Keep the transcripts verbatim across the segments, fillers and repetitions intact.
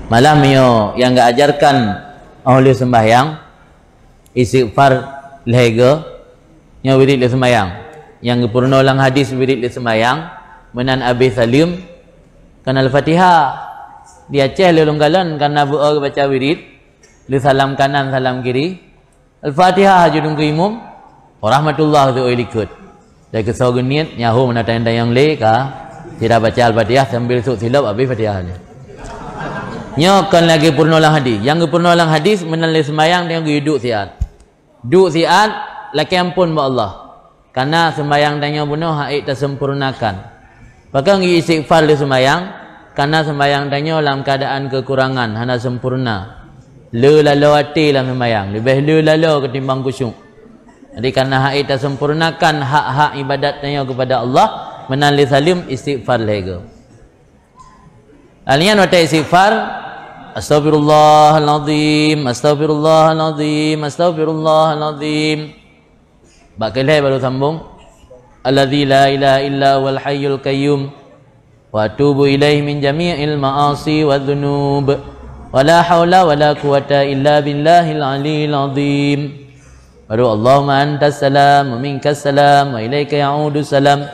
Malam nyoe nyang geuajarkan óh lheueh seumbahyang, istighfar lhèe go, nyoe wirid lheueh seumbahyang. Nyang geupeurunoe lam hadis wirid lheueh seumbahyang, meunan abéh saleuem, kan Al-Fatihah. Di Aceh lôn kalon, kana beu-o geubaca wirid, lheueh salam kanan, salam kiri, Al-Fatihah haju deungoe imum, "Warahmatullah" tu oi likot. Dari keusoe geuniet, nyan ho meunan tanyong-tanyong lé ka, sira baca Al-Fatihah sambil sôk silop abéh Fatihah nyan. Nyoe kon lagèe peurunoe lam hadis. Nyang geupeurunoe lam hadis, meunan lé seumbahyang tanyoe geuduek siat. Duek siat, lakèe amphon bak Allah. Kana seumbahyang tanyoe bunoe han ék taseumpurnakan. Pakon geu-istighfar lé seumbahyang? Kana seumbahyang tanyoe lam keuadaan keukurangan, hana seumpurna. Le laloe até lam seumbahyang, leubeh le laloe keutimbang khusyuk. Jadi, kana han ék taseumpurnakan hak-hak ibadat tanyoe keupada Allah, meunan lé saleuem istighfar lhèe go. Lheueh nyan watèe istighfar, "Astaghfirullahalazim, astaghfirullahalazim, astaghfirullahalazim." Bak keu lhèe baru sambung, "Alladzi la ilaha illa huwal hayyul qayyum, wa atubu ilaihi min jami'il ma'asi wa dzunub. Wa la haula wa la quwwata illa billahil aliyyil azim." Baru, "Allahumma antas salam wa minkas salam wa ilaika ya'udus salam.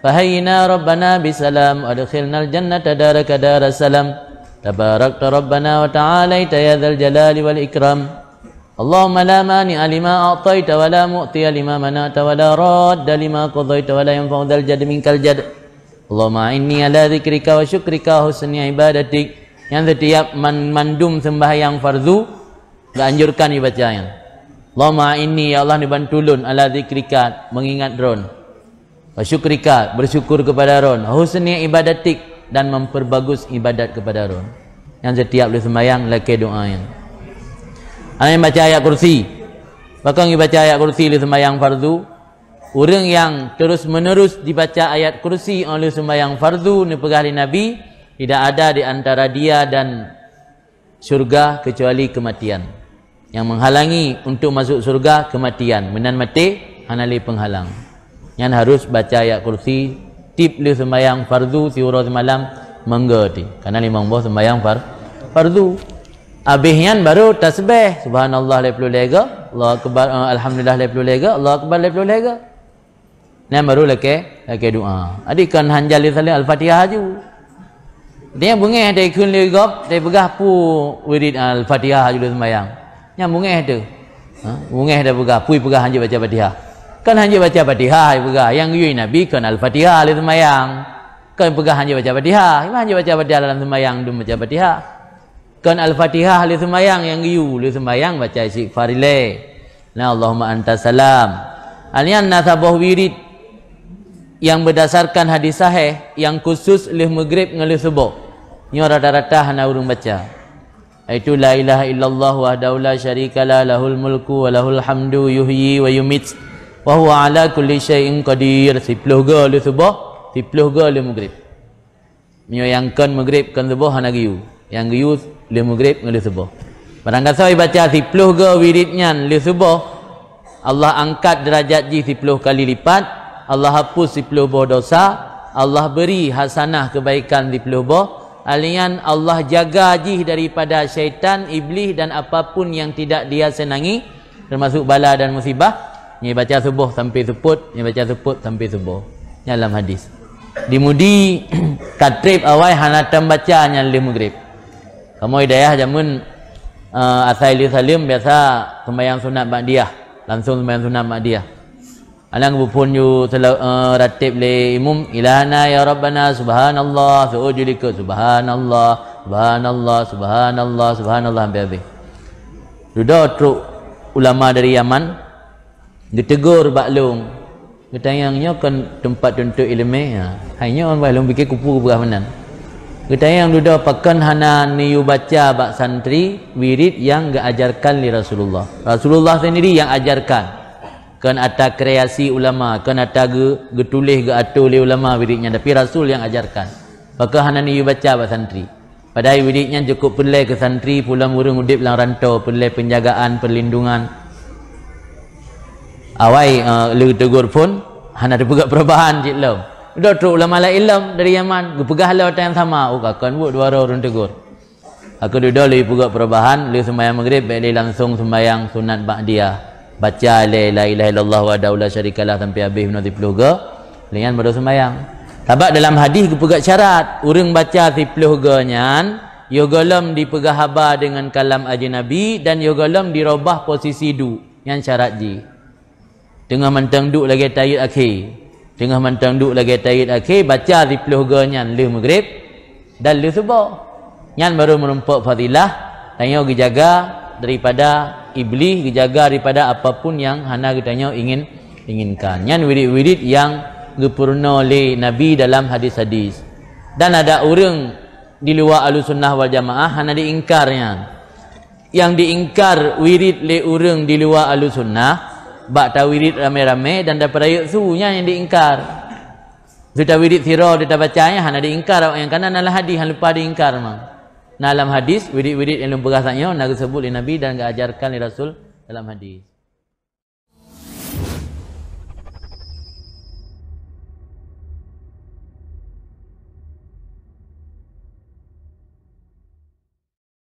Fa hayyina rabbana bis salam wa adkhilnal jannata daraka daras salam. Tabarakta rabbana wa ta'alaita ya dzal jalali wal ikram. Allahumma la mani'a lima a'taita wa la mu'tiya lima mana'ta wa la radda lima qadaita wa la yanfa'u dzal jaddi minkal jadd. Allahumma a'inni ala dzikrika wa syukrika wa husni ibadatik." Nyan setiap man-, mandum sembahyang fardu geuanjurkan ibaca nyan. "Allahumma a'inni", ya Allah, neubantu lôn, "ala dzikrika", mengingat Droen. "Wa syukrika", bersyukur kepada Droen. "Husni ibadatik", dan memperbagus ibadat kepada Droen. Nyan setiap lheueh seumbahyang lakèe doa nyan. Hana baca ayat kursi. Pakon geubaca ayat kursi lheueh seumbahyang fardu? Ureueng nyang terus-menerus dibaca ayat kursi óh lheueh seumbahyang fardu, neupeugah lé Nabi, "Tidak ada di antara dia dan syurga kecuali kematian." Nyang menghalangi untuk masuk syurga, kematian. Meunan maté, hana lé penghalang. Nyan harus baca ayat kursi tiep lheueh seumbahyang fardu siuroe simalam, mangga ti. Kana limong boh seumbahyang far-, fardu. Abéh nyan baru tasbih, subhanallah lhèe ploh lhèe go, Allahu akbar, eh, alhamdulillah lhèe ploh lhèe go, Allahu akbar lhèe ploh lhèe go. Nyan baru lakèe, lakèe doa. Jadi kon han jaleh saleuem Al-Fatihah aju. Dia beungèh dai kheun lé gob, dai peugah peue wirid Al-Fatihah aju lé seumbahyang. Nyan beungèh teuh. Ha? Beungèh dai peugah, peue peugah han jeuet baca Fatihah. Kon han jeuet baca Fatihah, peugah. Nyang geuyue Nabi kon Al-Fatihah lé seumbahyang. Kon peugah han jeuet baca Fatihah. Memang han jeuet baca Fatihah dalam seumbahyang, dum baca Fatihah. Kon Al-Fatihah lé seumbahyang nyang geuyue, lé seumbahyang baca istighfar ilèe. Nah, Allahumma antas salam. Lheueh nyan na saboh wirid nyang berdasarkan hadis sahih nyang khusus lheueh Maghrib ngon lheueh Suboh. Nyoe rata-rata hana ureueng baca. Yaitu la ilaha illallah wahdahu la syarikalah, lahul mulku wa lahul hamdu, yuhyi wa yumit, wa huwa ala kulli syai'in qadir. Siploh go lheueh Suboh, siploh go lheueh Maghrib. Meunyoe nyang kon Maghrib kon Suboh hana geuyue. Nyang geuyue lheueh Maghrib ngon lheueh Suboh. Barangkasoe baca siploh go wirid nyan lheueh Suboh, Allah angkat deurajat jih siploh kali lipat, Allah hapus siploh boh dosa, Allah beri hasanah keubaikan siploh boh, lheueh nyan Allah jaga jih daripada syaitan, iblih dan apapun yang tidak dia senangi, termasuk bala dan musibah, nyoe baca Suboh sampai seupôt, nyoe baca seupôt sampai Suboh. Nyan lam hadis. Di Mudi, ka trép awai hana tambaca nyan lheueh Maghrib. Kamoe di dayah jameun, eh, asai lheueh saleuem biasa seumbahyang sunat ba'diyah, langsung seumbahyang sunat ba'diyah. Alang beuphon ju sela-, eh, rateb lé imum, "Ilahana ya Rabbana, subhanallah," seuôt ju likot, "Subhanallah, subhanallah, subhanallah, subhanallah," sampai habéh. Dudoe trok ulama dari Yaman, geuteugor bak lôn, geutanyong, "Nyoe kon teumpat tuntut ileumèe?" Ha. "Hai nyoe, bah lôn pike kupu peugah meunan." Geutanyong dudoe, "Pakon hana neuyue baca bak santri wirid nyang geuajarkan lé Rasulullah?" Rasulullah sendiri nyang ajarkan. Kon ata kreasi ulama, kon ata geu-, geutuléh geuatoe lé ulama wirid nyan, tapi Rasul nyang ajarkan. Pakon hana neuyue baca bak santri? Padahai wirid nyan cukôp peureulèe keu santri, peue lom ureueng udeb lam rantô, peureulèe peunjagaan, peurlindungan. Awai, eh, lheueh teugor phon, hana teupeugah perubahan cit lom. Dudoe trok ulama laén lom dari Yaman, geupeugah lom ata nyang sama, oh, ka kon buet dua droe ureueng teugor. Aku dudoe lé peugah perubahan, lé sembahyang maghrib bèk lé langsung sembahyang sunat ba'diyah. Baca lé la ilaha illallah wahdahu la syarikalah sampai habéh bunoe siploh goe, lé nyan baru sembahyang. Sabab dalam hadis geupeugah syarat, ureuëng baca siploh goe nyan, yoh gohlom dipeugah haba deungon kalam ajnabi dan yoh gohlom dirobah posisi duek. Nyan syarat jih. Teungoh mantong duek lagèe tahiyyat akhé. Teungoh mantong duek lagèe tahiyyat akhé, baca siploh goe nyan lheueh maghrib dan lheueh suboh. Nyan baru meurumpok fadilah, tanyoe geujaga daripada iblih, geujaga daripada apapun nyang hana geutanyoe ingin, inginkan. Nyan wirid-wirid nyang geupeurunoe lé Nabi dalam hadis-hadis. Dan ada ureuëng di luwa Ahlussunnah wal Jamaah hana diingkar nyan. Nyang diingkar wirid lé ureuëng di luwa Ahlussunnah, bak tawirid ramé-ramé dan tapeurayeuk su, nyan nyang diingkar. Su tawirid sidroe, su tabaca nyan hana diingkar awaknyan, karena na lam hadis, hana lupa diingkar memang. Na lam hadis, wirid-wirid nyang lôn peugah saat nyoe na geuseubut lé Nabi dan geuajarkan lé Rasul dalam hadis.